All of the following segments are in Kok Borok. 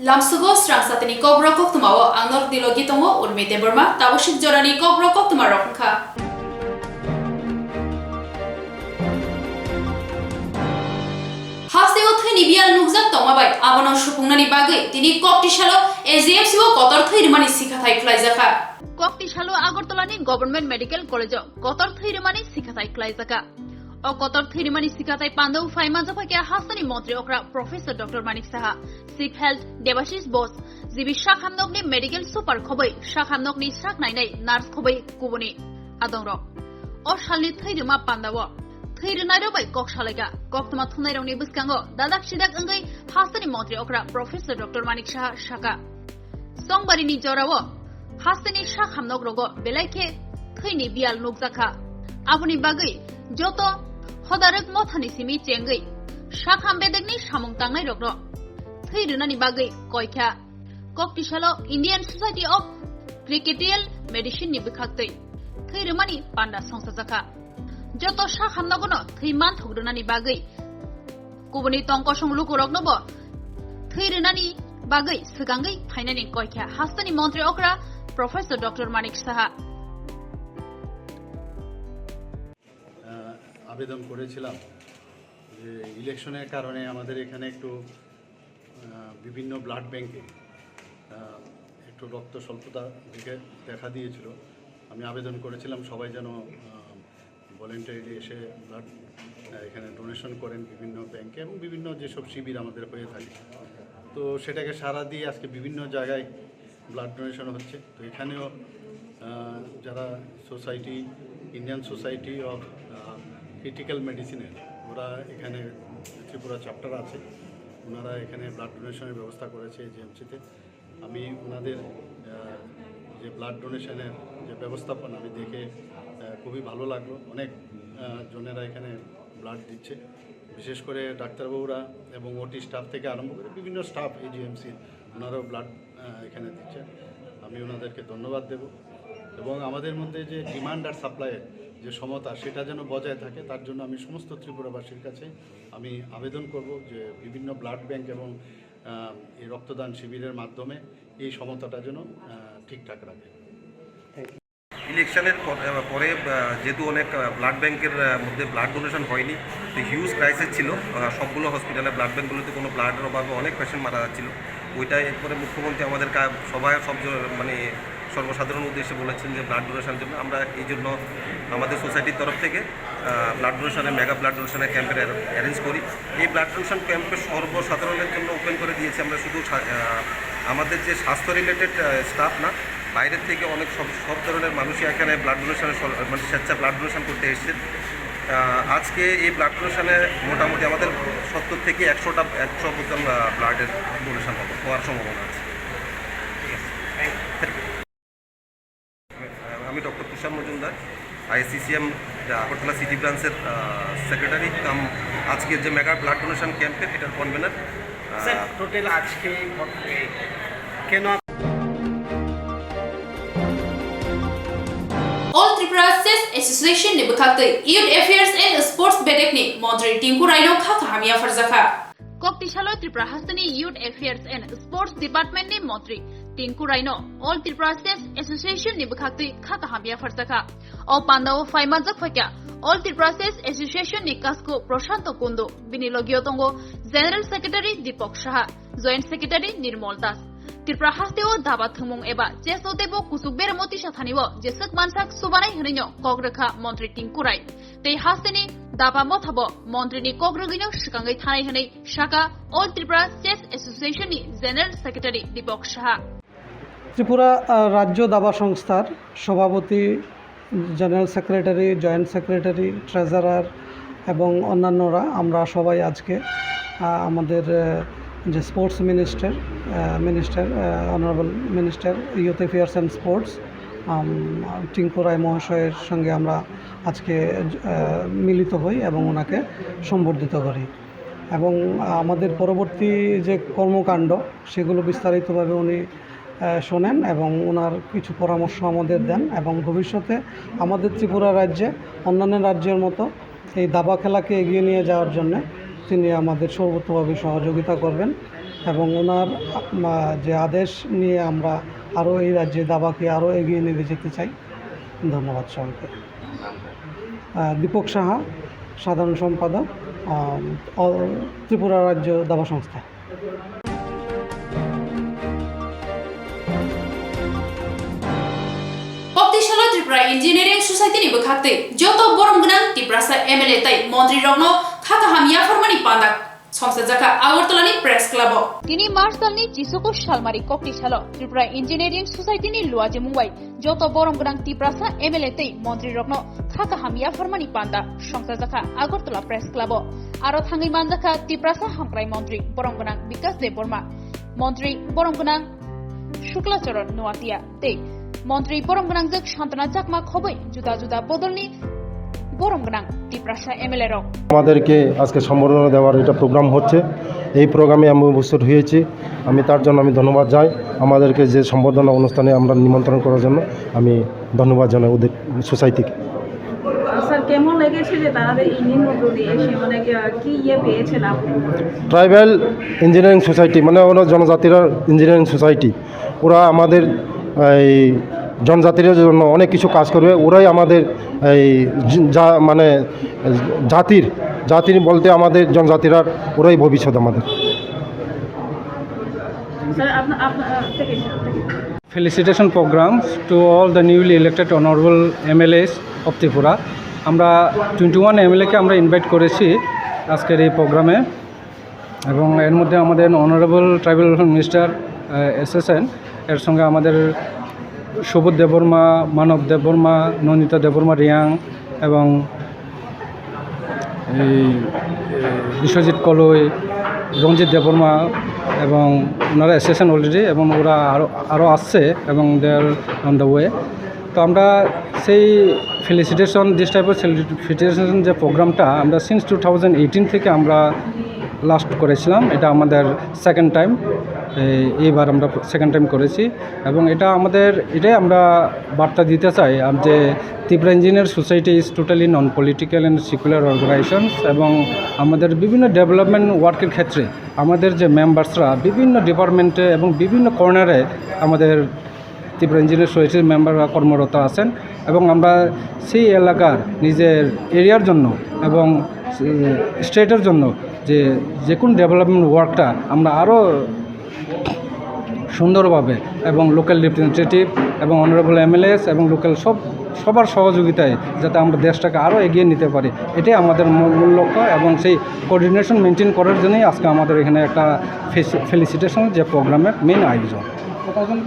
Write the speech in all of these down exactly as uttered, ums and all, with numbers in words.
Lamsugo srang satini kokborok koktwmao ang nok dilogi tongo Urmi Debbarma, tabuk sik jorani kokborok koktwma rok wngkha. Hasteo thwini biyal nukjak tongma bai abono supungnani bagwi tini koktisalo A G M C o kotor thwi rwmani sikhathai khlaijakha. Koktisalo Agartala ni Government Medical College o kotor thwi rwmani sikhathai khlaijakha. O kotor thwi rwmani sikhathai pandao phai manjakha khe hasteni montri okra Professor Doctor Manik Saha, Chief Health Debashish Bose, G B sak hamnokni medical super khobwi sak hamnokni sak nainai nurse khobwi kubuni adongrok. O salni thwi rwma pandao thwi rwnairok bai kok salaikha. Koktwma thumnairokni bwskango dadak sidak wngwi hasteni montri okra Professor Doctor Manik Saha sakha, Songbarini jorao hasteni sak hamnokrogo belai khe thwini biyal nukjakha. Aboni bagwi joto hodarwk mothani simi chengwi sak ham bedekni samung tangnairokno thwi rwnani bagwi koikha. Koktisalo Indian Society of Cricatial Medicine ni bwkhaktwi thwi rwmani panda songchajakha. Joto sak hamnogono thwi manthok rwnani bagwi kubuni tong kosong lukuroknobo thwi rwnani bagwi swkangwi phainani koikha hasteni montri okra Professor Doctor Manik Saha. আহ, আবেদন করেছিলাম যে ইলেকশনের কারণে আমাদের এখানে একটু, আহ, বিভিন্ন ব্লাড ব্যাংকে, আহ, একটু রক্ত স্বল্পতা দেখে, দেখা দিয়েছিল। আমি আবেদন করেছিলাম সবাই যেন, আহ, ভলেন্টারিলি এসে ব্লাড, আহ, এখানে ডোনেশন করেন বিভিন্ন ব্যাংকে এবং বিভিন্ন যেসব শিবির আমাদের হয়ে থাকে। তো সেটাকে সাড়া দিয়ে আজকে বিভিন্ন জায়গায় ব্লাড ডোনেশন হচ্ছে। তো এখানেও, আহ, যারা সোসাইটি, ইন্ডিয়ান সোসাইটি অফ, আহ, ক্রিটিক্যাল মেডিসিনের, ওরা এখানে ত্রিপুরা চ্যাপ্টার আছে, ওনারা এখানে ব্লাড ডোনেশনের ব্যবস্থা করেছে এজিএমসিতে। আমি ওনাদের, আহ, যে ব্লাড ডোনেশনের যে ব্যবস্থাপনা, আমি দেখে, আহ, খুবই ভালো লাগলো। অনেক, আহ, জনেরা এখানে ব্লাড দিচ্ছে, বিশেষ করে ডাক্তারবাবুরা এবং ওটি স্টাফ থেকে আরম্ভ করে বিভিন্ন স্টাফ এজিএমসির, ওনারাও ব্লাড, আহ, এখানে দিচ্ছেন। আমি ওনাদেরকে ধন্যবাদ দেব। এবং আমাদের মধ্যে যে ডিমান্ড আর সাপ্লাইয়ের যে সমতা, সেটা যেন বজায় থাকে, তার জন্য আমি সমস্ত ত্রিপুরাবাসীর কাছে আমি আবেদন করব যে বিভিন্ন ব্লাড ব্যাংক এবং, আহ, এই রক্তদান শিবিরের মাধ্যমে এই সমতাটা যেন, আহ, ঠিকঠাক রাখে। ইলেকশনের পর-, আহ, পরে, আহ, যেহেতু অনেক, আহ, ব্লাড ব্যাংকের, আহ, মধ্যে ব্লাড ডোনেশন হয়নি, তো হিউজ ক্রাইসিস ছিল। আহ, সবগুলো হসপিটালে, ব্লাড ব্যাংকগুলোতে কোনো ব্লাডের অভাবে অনেক পেশেন্ট মারা যাচ্ছিল। ওইটা এরপরে মুখ্যমন্ত্রী আমাদের কা-, সভায় সব জ-, মানে সর্বসাধারণ উদ্দেশ্যে বলেছেন যে ব্লাড ডোনেশনের জন্য। আমরা এই জন্য আমাদের সোসাইটির তরফ থেকে, আহ, ব্লাড ডোনেশনের, মেগা ব্লাড ডোনেশনের ক্যাম্পের অ্যারে-, অ্যারেঞ্জ করি। এই ব্লাড ডোনেশন ক্যাম্পে সর্বসাধারণের জন্য ওপেন করে দিয়েছি আমরা। শুধু সা-, আহ, আমাদের যে স্বাস্থ্য রিলেটেড, আহ, স্টাফ না, বাইরের থেকে অনেক সব, সব ধরনের মানুষই এখানে ব্লাড ডোনেশনের সর-, মানে স্বেচ্ছা ব্লাড ডোনেশন করতে এসেছেন। আহ, আজকে এই ব্লাড ডোনেশনে মোটামুটি আমাদের সত্তর থেকে একশোটা, একশো বোতল, আহ, ব্লাডের ডোনেশন হবে, হওয়ার সম্ভাবনা আছে। ঠিক আছে, থ্যাংক ইউ। আমি ডক্টর তুষার মজুমদার, আইসিসিএম আগরতলা সিটি ব্রাঞ্চের, আহ, সেক্রেটারি কাম আজকের যে মেগা ব্লাড ডোনেশন ক্যাম্পের এটার কনভেনার। স্যার, আহ, টোটাল আজকে এই ঘটনায় কেন All Tripura Chess Association ni bwkhaktwi Youth Affairs and Sports bedekni montri Tinku Raino kha kaham yapharjakha. Koktisalo Tripura hasteni Youth Affairs and Sports Department ni montri Tinku Raino All Tripura Chess Association ni bwkhaktwi kha kaham yapharjakha. O pandao phai manjak phaikha All Tripura Chess Association ni kasku Prashanto Kundu, bini logio tongo General Secretary Deepak Saha, Joint Secretary Nirmal Das. Tripura hasteo daba thwngmung eba chess no teibo kuchuk beremo tisa thanio jeswk mansak subanai hwnwino kok rwkha montri Tinku Rai. Tei hasteni daba mothabo montri ni kok rwgwino swkangwi thanai hwnwi sakha All Tripura Chess Association ni General Secretary Deepak Saha. Tripura, আহ, রাজ্য দাবা সংস্থার সভাপতি, general secretary, joint secretary, treasurer এবং অন্যান্যরা, আমরা সবাই আজকে, আহ, আমাদের, আহ, যে sports minister, ah, minister, ah, honourable minister, youth affairs and sports, um, Tinku Roy মহাশয়ের সঙ্গে আমরা আজকে, আহ, মিলিত হই এবং ওনাকে সম্বর্ধিত করি। এবং আমাদের পরবর্তী যে কর্মকাণ্ড, সেগুলো বিস্তারিতভাবে উনি, আহ, শোনেন এবং ওনার কিছু পরামর্শ আমাদের দেন। এবং ভবিষ্যতে আমাদের ত্রিপুরা রাজ্যে অন্যান্য রাজ্যের মতো এই দাবা খেলাকে এগিয়ে নিয়ে যাওয়ার জন্য তিনি আমাদের সর্বতোভাবে সহযোগিতা করবেন। এবং ওনার, আহ, যে আদেশ নিয়ে আমরা আরও এই রাজ্যে দাবাকে আরও এগিয়ে নিয়ে যেতে চাই। ধন্যবাদ সবাইকে। আহ, দীপক সাহা, সাধারণ সম্পাদক, আহ, অ-, ত্রিপুরা রাজ্য দাবা সংস্থা। Koktisalo Tripura Engineering Society ni bwkhaktwi joto borom gwnang Tiprasa M L A tei montri rokno kha kaham yapharmani panda songchajakha Agartala ni press club o. Tini March salni chisoko salmari Koktisalo Tripura Engineering Society ni luajimung bai joto borom gwnang Tiprasa M L A tei montri rokno kha kaham yapharmani panda songchajakha Agartala press club o. Aro thangwi manjakha Tiprasa hamkrai montri borom gwnang Bikas Debbarma, montri borom gwnang Shukla Charan Noatia tei montri borom gwnangjak Santana Chakma khoboi juda juda bodolni borom gwnang Tiprasa M L A rok. আমাদেরকে আজকে সম্বর্ধনা দেওয়ার এটা প্রোগ্রাম হচ্ছে। এই প্রোগ্রামে আমি উপস্থিত হয়েছি, আমি তার জন্য আমি ধন্যবাদ জানাই। আমাদেরকে যে সম্বর্ধনা অনুষ্ঠানে আমরা নিমন্ত্রণ করার জন্য আমি ধন্যবাদ জানাই ওদের সোসাইটিকে। স্যার, কেমন লেগেছে যে তারা এই নিম্ন এসে, মানে, কি, কি ইয়ে পেয়েছেন আপনি? ট্রাইবাল ইঞ্জিনিয়ারিং সোসাইটি, মানে, ওরা জনজাতিরা ইঞ্জিনিয়ারিং সোসাইটি, ওরা আমাদের এই জনজাতির জন্য অনেক কিছু কাজ করবে। ওরাই আমাদের এই জ-, যা, মানে, জাতির, জাতির বলতে আমাদের জনজাতিরা, ওরাই ভবিষ্যৎ আমাদের। স্যার, আপনা-, আপনা-, আহ, থেকে, থেকে। Felicitation programs to all the newly elected honorable M L As of Tripura. আমরা টোয়েন্টি ওয়ান এমএলএকে আমরা ইনভাইট করেছি আজকের এই প্রোগ্রামে, এবং এর মধ্যে আমাদের অনারেবল ট্রাইবাল ওয়েলফেয়ার মিনিস্টার এসেছেন। এর সঙ্গে আমাদের সুবোধ দেববর্মা, মানব দেববর্মা, নন্দিতা দেববর্মা রিয়াং এবং এই, এ, বিশ্বজিৎ কলই, রঞ্জিত দেববর্মা এবং ওনারা এসেছেন অলরেডি, এবং ওরা আরও, আরও আসছে এবং they are on the way। তো আমরা সেই ফেলিসিটেশন, দিস টাইপের ফেলিসিটেশন যে প্রোগ্রামটা, আমরা সিন্স টু থাউজেন্ড এইটিন থেকে আমরা লাস্ট করেছিলাম, এটা আমাদের সেকেন্ড টাইম, এইবার আমরা সেকেন্ড টাইম করেছি। এবং এটা আমাদের, এটাই আমরা বার্তা দিতে চাই আম-, যে Tripura Engineer Society is totally non-political and secular organizations, এবং আমাদের বিভিন্ন ডেভেলপমেন্ট ওয়ার্কের ক্ষেত্রে আমাদের যে মেম্বার্সরা বিভিন্ন ডিপার্টমেন্টে এবং বিভিন্ন কর্নারে আমাদের ত্রিপুরা ইঞ্জিনিয়ার সোসাইটির মেম্বাররা কর্মরত আছেন, এবং আমরা সেই এলাকার নিজের এরিয়ার জন্য এবং, এ, স্টেটের জন্য যে, যে কোনো ডেভেলপমেন্ট ওয়ার্কটা আমরা আরও সুন্দরভাবে এবং লোকাল রিপ্রেজেন্টেটিভ এবং অনারেবল এমএলএস এবং লোকাল সব, সবার সহযোগিতায় যাতে আমরা দেশটাকে আরও এগিয়ে নিতে পারি, এটাই আমাদের মূল, মূল লক্ষ্য। এবং সেই কোঅর্ডিনেশন মেনটেন করার জন্যই আজকে আমাদের এখানে একটা ফেসি-, ফেলিসিটেশন যে প্রোগ্রামের মেইন আয়োজন। কতজন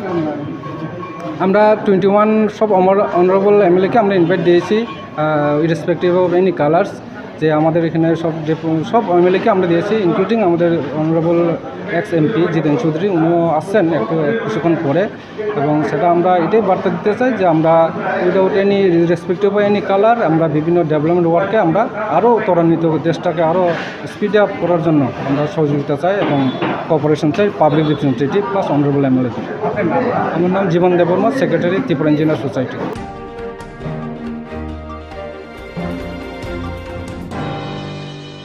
আমরা টোয়েন্টি ওয়ান সব অমর-, অনারেবল এমএলএকে আমরা ইনভাইট দিয়েছি, ইরেসপেক্টিভ অফ এনি কালার্স, যে আমাদের এখানে সব যে, সব এমএলএকে আমরা দিয়েছি, ইনক্লুডিং আমাদের অনারেবল এক্স এমপি জিতেন চৌধুরী, উনিও আসছেন একটু, কিছুক্ষণ পরে। এবং সেটা আমরা এটাই বার্তা দিতে চাই যে আমরা without any respective of any colour আমরা বিভিন্ন ডেভেলপমেন্ট ওয়ার্কে আমরা আরও ত্বরান্বিত, দেশটাকে আরও স্পিড আপ করার জন্য আমরা সহযোগিতা চাই এবং কোঅপারেশন চাই public representative plus honourable MLA. আমার নাম Jiban Debbarma, secretary Tripura engineer society.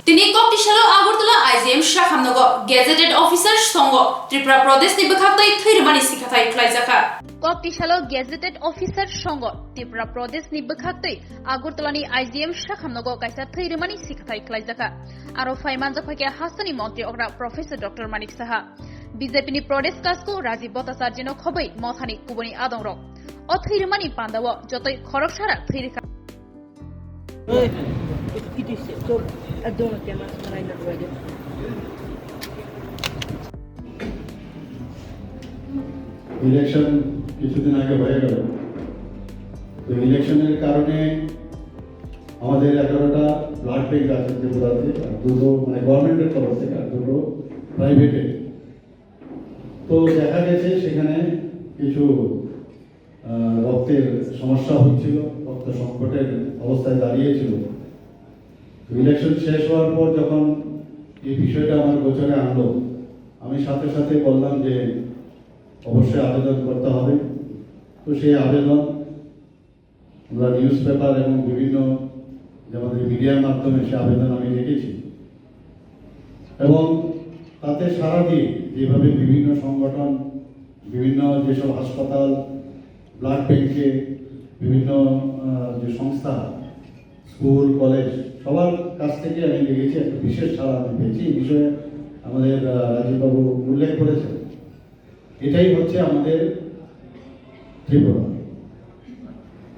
Tini Koktisalo Agartala I G M Shakhamnogo Gazetted Officer songo Tripura Pradesh ni bwkhaktwi thwi rwmani sikhathai khlaijakha. Koktisalo Gazetted Officer songo Tripura Pradesh ni bwkhaktwi Agartala ni I G M Shakhamnogo kaisa thwi rwmani sikhathai khlaijakha. Aro phai manjak phaikha hasteni montri okra Professor Doctor Manik Saha, B J P ni Pradesh Kasku Rajiv Bhattacharjee no khobwi mothani kubuni adongrok. O thwi rwmani pandao jotoi khoroksara thwi rwkha. Election কিছুদিন আগে হয়ে গেল। তো ইলেকশনের কারণে আমাদের এগারোটা blood bank আছে ত্রিপুরাতে, আর দুটো মানে গভর্নমেন্টের তরফ থেকে, আর দুটো প্রাইভেটের। তো দেখা গেছে সেখানে কিছু আহ, রক্তের সমস্যা হচ্ছিল, রক্ত সংকটের অবস্থায় দাঁড়িয়েছিল। তো ইলেকশন শেষ হওয়ার পর যখন এই বিষয়টা আমার গোচরে আনলো, আমি সাথে সাথে বললাম যে অবশ্যই আবেদন করতে হবে। তো সেই আবেদন আমরা নিউজ পেপার এবং বিভিন্ন যে আমাদের মিডিয়ার মাধ্যমে সে আবেদন আমি রেখেছি এবং তাতে সাড়া দিয়ে যেভাবে বিভিন্ন সংগঠন, বিভিন্ন যেসব হাসপাতাল, ব্লাড ব্যাংকে, বিভিন্ন আহ, যে সংস্থা, স্কুল, কলেজ, সবার কাছ থেকে আমি দেখেছি একটা বিশেষ সাড়া আমি পেয়েছি। এই বিষয়ে আমাদের আহ, রাজীববাবু উল্লেখ করেছেন। এটাই হচ্ছে আমাদের ত্রিপুরা।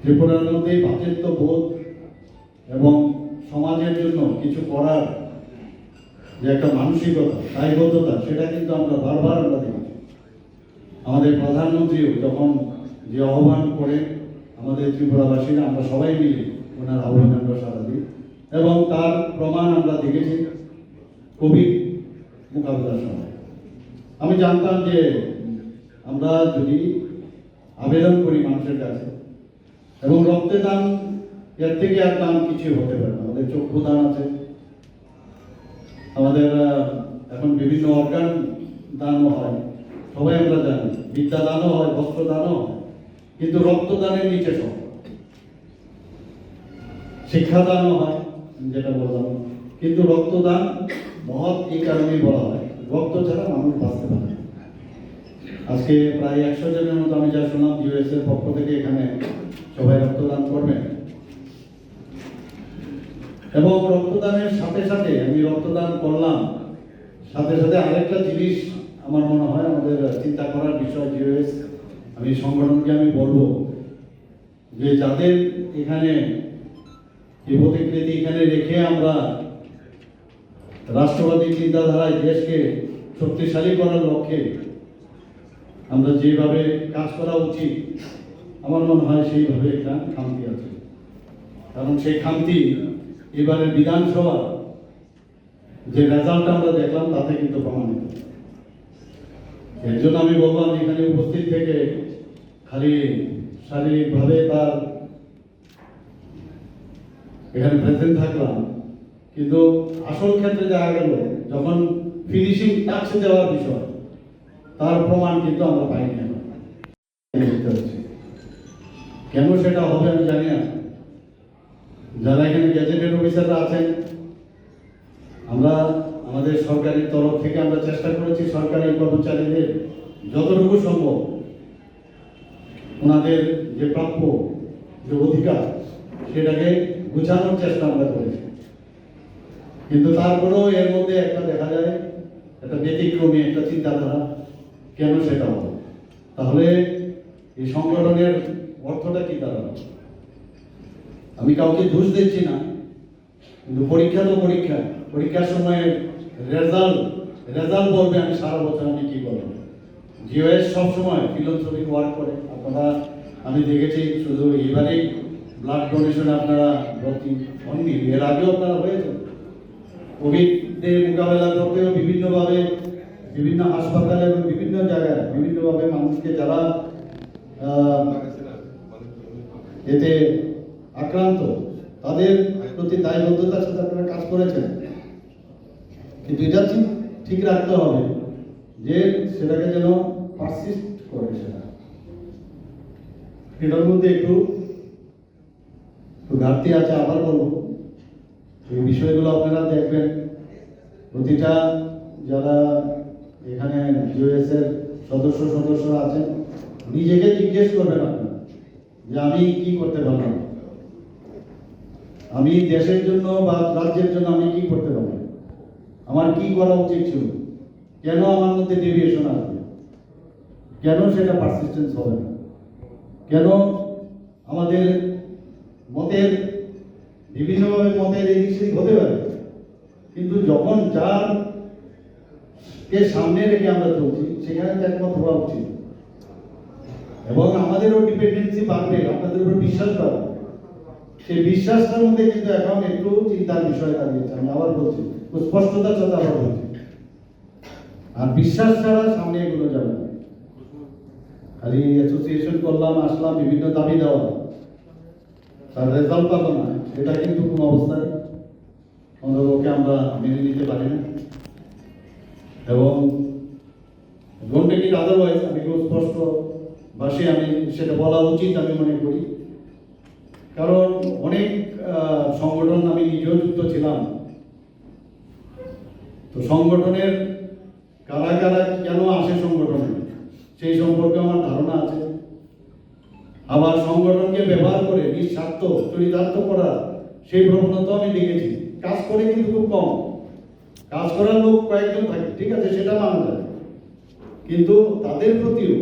ত্রিপুরার মধ্যে এই ভ্রাতৃত্ববোধ এবং সমাজের জন্য কিছু করার যে একটা মানসিকতা, দায়বদ্ধতা, সেটা কিন্তু আমরা বারবার আমরা দেখেছি। আমাদের প্রধানমন্ত্রীও যখন যে আহ্বান করেন আমাদের ত্রিপুরাবাসীরা, আমরা সবাই মিলে ওনার আহ্বানে আমরা সাড়া দিই এবং তার প্রমাণ আমরা দেখেছি কোভিড মোকাবিলার সময়। আমি জানতাম যে আমরা যদি আবেদন করি মানুষের কাছে, এবং রক্তের দান, এর থেকে আর দান কিছুই হতে পারে না। আমাদের চক্ষু দান আছে, আমাদের আহ, এখন বিভিন্ন অর্গান দানও হয়, সবাই আমরা জানি, বিদ্যা দানও হয়, বস্ত্র দানও হয়, কিন্তু রক্তদানের নিচে সব। শিক্ষা দানও হয়, আমি যেটা বললাম, কিন্তু রক্তদান মহৎ এই কারণেই বলা হয়, রক্ত ছাড়া মানুষ বাঁচতে পারে না। আজকে প্রায় একশো জনের মতো আমি যা শুনলাম, জিওএস এর পক্ষ থেকে এখানে সবাই রক্তদান করবেন। এবং রক্তদানের সাথে সাথে আমি রক্তদান করলাম, সাথে সাথে আরেকটা জিনিস আমার মনে হয় আমাদের চিন্তা করার বিষয়, জিওএস, আমি সংগঠনকে আমি বলবো যে যাদের এখানে এই প্রতিকৃতি এখানে রেখে আমরা রাষ্ট্রবাদী চিন্তাধারায় দেশকে শক্তিশালী করার লক্ষ্যে আমরা যেভাবে কাজ করা উচিত, আমার মনে হয় সেইভাবে একটা খামতি আছে। কারণ সেই খামতি এবারে বিধানসভা যে রেজাল্ট আমরা দেখলাম, তাতে কিন্তু প্রমাণিত। এর জন্য আমি বললাম, এখানে উপস্থিত থেকে খালি শারীরিকভাবে তার এখানে প্রেজেন্ট থাকলাম, কিন্তু আসল ক্ষেত্রে দেখা গেল, যখন ফিনিশিং টাচ দেওয়ার বিষয়, তার প্রমাণ কিন্তু আমরা পাইনি এখন। কেন সেটা হবে আমি জানি না। যারা এখানে গেজেটেড অফিসাররা আছেন, আমরা আমাদের সরকারের তরফ থেকে আমরা চেষ্টা করেছি সরকারি কর্মচারীদের যতটুকু সম্ভব ওনাদের যে প্রাপ্য, যে অধিকার, সেটাকে গুছানোর চেষ্টা আমরা করেছি। কিন্তু তারপরেও এর মধ্যে একটা দেখা যায়, একটা ব্যতিক্রমী একটা চিন্তাধারা। কেন সেটা হলো? তাহলে এই সংগঠনের অর্থটা কি দাঁড়ালো? আমি কাউকে দোষ দিচ্ছি না, কিন্তু পরীক্ষা তো পরীক্ষা। পরীক্ষার সময় রেজাল্ট, রেজাল্ট বলবে আমি সারা বছর আমি কি করলাম। জিওএস সবসময় ফিলান্থ্রপিক ওয়ার্ক করে। আপনারা, আমি দেখেছি শুধু এবারেই ব্লাড ডোনেশনে আপনারা ভর্তি হননি, এর আগেও আপনারা হয়েছেন। কোভিড মোকাবেলা করতেও বিভিন্নভাবে বিভিন্ন হাসপাতালে এবং বিভিন্ন জায়গায় বিভিন্নভাবে মানুষকে যারা আহ, এতে আক্রান্ত, তাদের প্রতি দায়বদ্ধতার সাথে আপনারা কাজ করেছেন। কিন্তু এটা ঠিক, ঠিক রাখতে হবে যে সেটাকে যেন পারসিস্ট করে সেটা। এটার মধ্যে একটু, একটু ঘাটতি আছে, আবার বলবো, এই বিষয়গুলো আপনারা দেখবেন। প্রতিটা যারা এখানে জিওএস এর সদস্য সদস্যরা আছেন, নিজেকে জিজ্ঞেস করবেন আপনারা যে আমি কি করতে পারলাম, আমি দেশের জন্য বা রাজ্যের জন্য আমি কি করতে পারলাম, আমার কি করা উচিত ছিল, কেন আমার মধ্যে ডেভিয়েশন আসবে, কেন সেটা পারসিস্টেন্স হবে না, কেন আমাদের মতের, বিভিন্নভাবে মতের এদিক সেদিক হতে পারে, কিন্তু যখন যার কে সামনে রেখে আমরা চলছি, সেখানে তো একমত হওয়া উচিত। এবং আমাদেরও ডিপেন্ডেন্সি বাড়বে, আপনাদের উপর বিশ্বাস বাড়বে। সেই বিশ্বাসটার মধ্যে কিন্তু এখন একটু চিন্তার বিষয় দাঁড়িয়েছে। আমি আবার বলছি, খুব স্পষ্টতার সাথে আবার বলছি, আর বিশ্বাস ছাড়া সামনে এগোনো যাবে না। খালি অ্যাসোসিয়েশন করলাম, আসলাম, বিভিন্ন দাবি দেওয়া, তার রেজাল্ট পাবো না, এটা কিন্তু কোনো অবস্থায় অন্ততপক্ষে আমরা মেনে নিতে পারি না। এবং ডোন্ট টেক ইট আদারওয়াইজ, আমি খুব স্পষ্ট ভাষায় আমি সেটা বলা উচিত আমি মনে করি। কারণ অনেক আহ, সংগঠন, আমি নিজেও যুক্ত ছিলাম, তো সংগঠনের কারা কারা কেন আসে সংগঠনে, সেই সম্পর্কে আমার ধারণা আছে। আবার সংগঠনকে ব্যবহার করে নিঃস্বার্থ চরিতার্থ করার সেই প্রবণতা আমি দেখেছি। কাজ করে কিন্তু খুব কম, কাজ করার লোক কয়েকজন থাকে, ঠিক আছে, সেটা মানা যায়, কিন্তু তাদের প্রতিও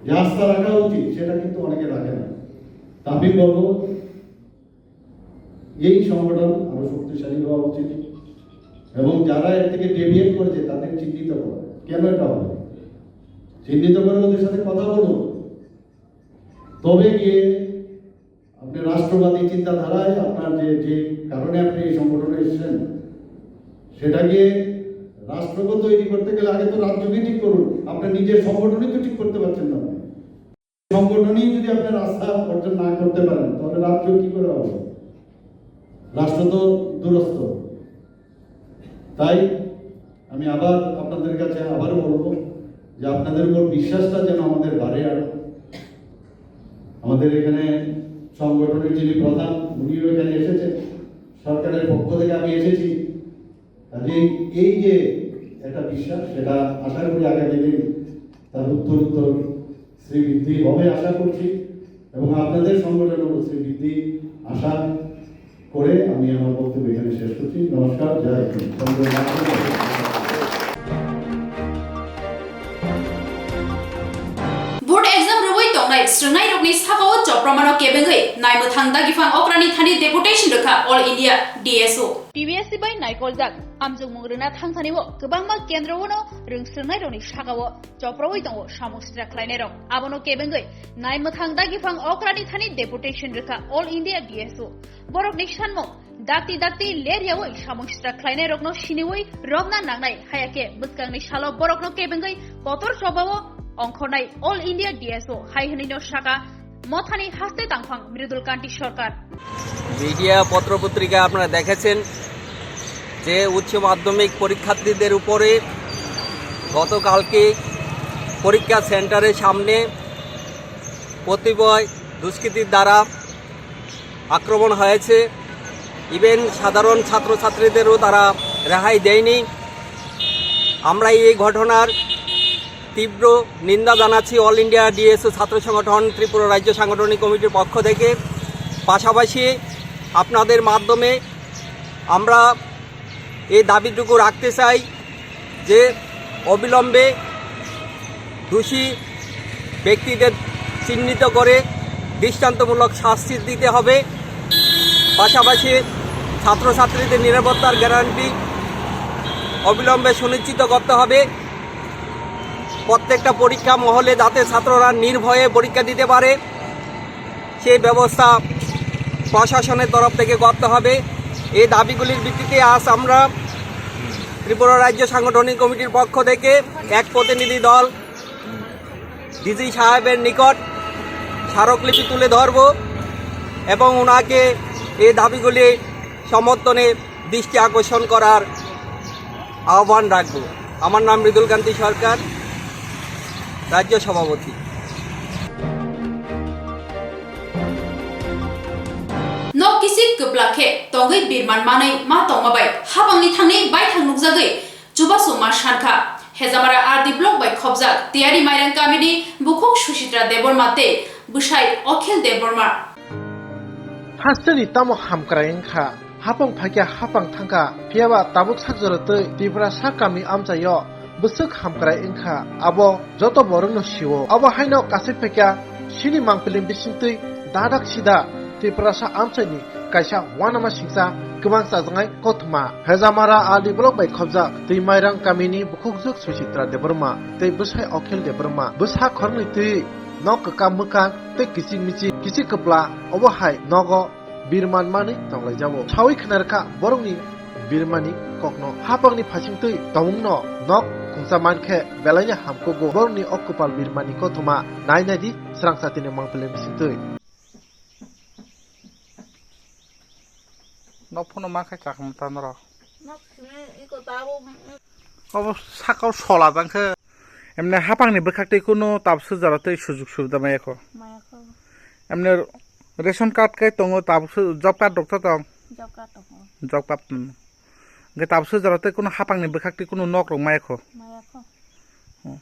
যে আস্থা রাখা উচিত সেটা কিন্তু অনেকে রাখে না। তা আমি বলবো, এই সংগঠন আরো শক্তিশালী হওয়া উচিত এবং যারা এর থেকে ডেভিয়েট করেছে তাদের চিহ্নিত করা। কেন এটা হবে? চিহ্নিত করে ওদের সাথে কথা বলুন, তবে গিয়ে আপনি রাষ্ট্রবাদী চিন্তাধারায় আপনার যে, যে কারণে আপনি এই সংগঠনে এসেছেন, সেটাকে রাষ্ট্রকে তৈরি করতে গেলে আগে তো রাজ্যকে ঠিক করুন। আপনার নিজের সংগঠনই তো ঠিক করতে পারছেন না। সংগঠনই যদি আপনার আস্থা অর্জন না করতে পারেন, তাহলে রাষ্ট্র কি করে হবে? রাষ্ট্র তো দূরস্থ। তাই আমি আবার আপনাদের কাছে আবারও বলবো যে আপনাদের উপর বিশ্বাসটা যেন আমাদের বাড়ে আরো। আমাদের এখানে সংগঠনের যিনি প্রধান, উনিও এখানে এসেছেন, সরকারের পক্ষ থেকে আমি এসেছি। কাজেই এই যে একটা বিশ্বাস, সেটা আশা করি আগামী দিন তার উত্তর উত্তর শ্রীবৃদ্ধি হবে আশা করছি, এবং আপনাদের সংগঠনের শ্রীবৃদ্ধি আশা করে আমি আমার বক্তব্য এখানে শেষ করছি। নমস্কার, জয় Hind. Board exam rwui tongnai srwngnairokni sakao Chopramano kebengwi naimwthang dagiphang okrani thani deputation rwkha All India D S O. T B S C bai naikoljak amjokmung rwna thangthani o kwbangma kendro-o no rwng srwngnairokni sakao chopraui tongo samung sitra khlainairok. Abono kebengwi naimwthang dagiphang okrani thani deputation rwkha All India D S O. Borokni sanmung dakti dakti ler yaui samung sitra khlainairokno siniui romna nangnai, hayakhe bwskangni salo borokno kebengwi kotor chobao ongkhornai All India D S O hai hwnwino saka Mothani haste tangphang Mridul Kanti Sarkar. Media পত্রপত্রিকা আপনারা দেখেছেন যে উচ্চ মাধ্যমিক পরীক্ষার্থীদের উপরে গতকালকে পরীক্ষা সেন্টারের সামনে কতিপয় দুষ্কৃতীর দ্বারা আক্রমণ হয়েছে। ইভেন সাধারণ ছাত্রছাত্রীদেরও তারা রেহাই দেয়নি। আমরা এই ঘটনার তীব্র নিন্দা জানাচ্ছি অল ইন্ডিয়া ডিএসও ছাত্র সংগঠন ত্রিপুরা রাজ্য সাংগঠনিক কমিটির পক্ষ থেকে। পাশাপাশি আপনাদের মাধ্যমে আমরা এই দাবিটুকু রাখতে চাই যে অবিলম্বে দোষী ব্যক্তিদের চিহ্নিত করে দৃষ্টান্তমূলক শাস্তি দিতে হবে। পাশাপাশি ছাত্রছাত্রীদের নিরাপত্তার গ্যারান্টি অবিলম্বে সুনিশ্চিত করতে হবে। প্রত্যেকটা পরীক্ষা মহলে যাতে ছাত্ররা নির্ভয়ে পরীক্ষা দিতে পারে, সেই ব্যবস্থা প্রশাসনের তরফ থেকে করতে হবে। এই দাবিগুলির ভিত্তিতে আজ আমরা ত্রিপুরা রাজ্য সাংগঠনিক কমিটির পক্ষ থেকে এক প্রতিনিধি দল ডিসি সাহেবের নিকট স্মারকলিপি তুলে ধরব এবং ওনাকে এই দাবিগুলি সমর্থনে দৃষ্টি আকর্ষণ করার আহ্বান রাখব। আমার নাম মৃদুল কান্তি সরকার, রাজ্য সভাপতি। Nok kisik kwplak khe tongwi birman manwi ma tongma bai hapangni thangni baithang nukjagwi chubachu ma sankha. Hejamara R D block bai khopjak Tiyari Mairang kamini bukhuk Suchitra Debbarma tei bwsai Akhil Debbarma. Hasteni tamo hamkrai wngkha, hapang phaikha hapang thangkha, phiyaba tabuk sakjora twi Tiprasa kami amchaio bwswk hamkrai wngkha, abo joto borokno sio. Abo haino kasui phaikha chini mangpili bisingtwi dadak sida Tiprasa amchaini kaisa uanama singcha kwbang chajaknai kothoma. Hejamara R D block bai khopjak Twi Mairang kamini bukhukjwk Suchitra Debbarma tei bwsai Akhil Debbarma bwsa khoroknwi twi nok kwkam mwkang tei kichik michik kichik kwpla obo hai nogo birman manwi tonglaijao. Sawi khna rwkha borokni birmani kokno. Hapangni phasingtwi tongmungno nok khungsa mankhe belaino hamkukgo. Borokni o kwpal birmani kothoma nai naidi srangchatini mangpili bisingtwi. Nok phano mankha chakma tanro. Nok simi iko tabo. Obo sakao sola bangkhe. Emne hapangni bwkhaktwi kunu tabswk jora tei sujuk subida maya kho. Maya kho. Emne ration card kai tongo tabswk job card rok to tong. Job card tongo. Job card, hmm. Hwnkhe tabukhe jora tei kunu hapangni bwkhak tei kunu nok rok maya kho. Maya kho. Hmm.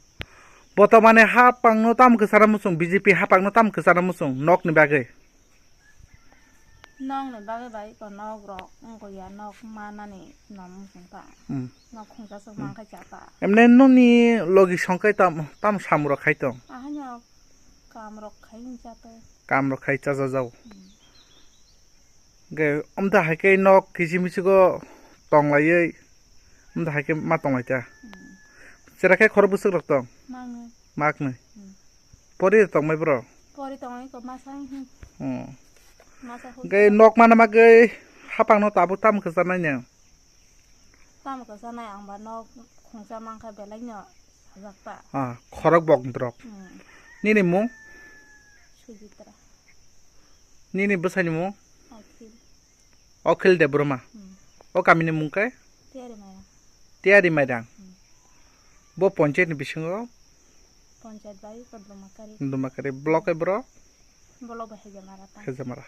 Botomani hapangno tamo kwchana muchung, B J P hapangno tamo kwchana muchung nokni bagwi? Nokni bagwi bai ko nok rok wngkha ya, nok manani no muchung ta. Hmm. Nok khungsa sok Hmm. mankha cha ta. Emne nokni logi songkai tam, tam samrok khai tong? Ahanya kam rok khai wng cha to. Kam rok khai cha ja jao. Hmm. Ge, amda hai khe nok kisi misi go tong laiwi, amda hai khe ma tong lai ta. Hmm. Chera khe khoro bwswk rok tong? Mangnwi. Maknwi. Hmm. Pori tongmai bro? Pori tongmai ko masa, hmm. Hmm. Masa huk. Ge nok mana ma ge hapang no tabuk tam khe sanai ne? Tam khe sanai ang ba nok khungsa mankha belai no sajak ta. Ah, khorok bok drok. Hmm. Nini mung? Sujitra. Nini bwsai ni mung? Akhil. Akhil Debbarma. Hmm. O kami ni mung khe? Tiyari Mairang. Tiyari Mairang. Hmm. Bo ponchayat ni bisingo? Ponchayat bai ko Dumakari. Dumakari. Block e bro? Block bai Hejamara ta. Hejamara.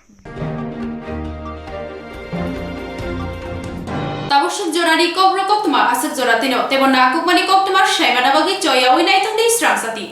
Tabuk suk jorani kokno koktwma aswk jora tino, tebo nakukmani koktwma saimana bagwi choyawi naitokni srang sati.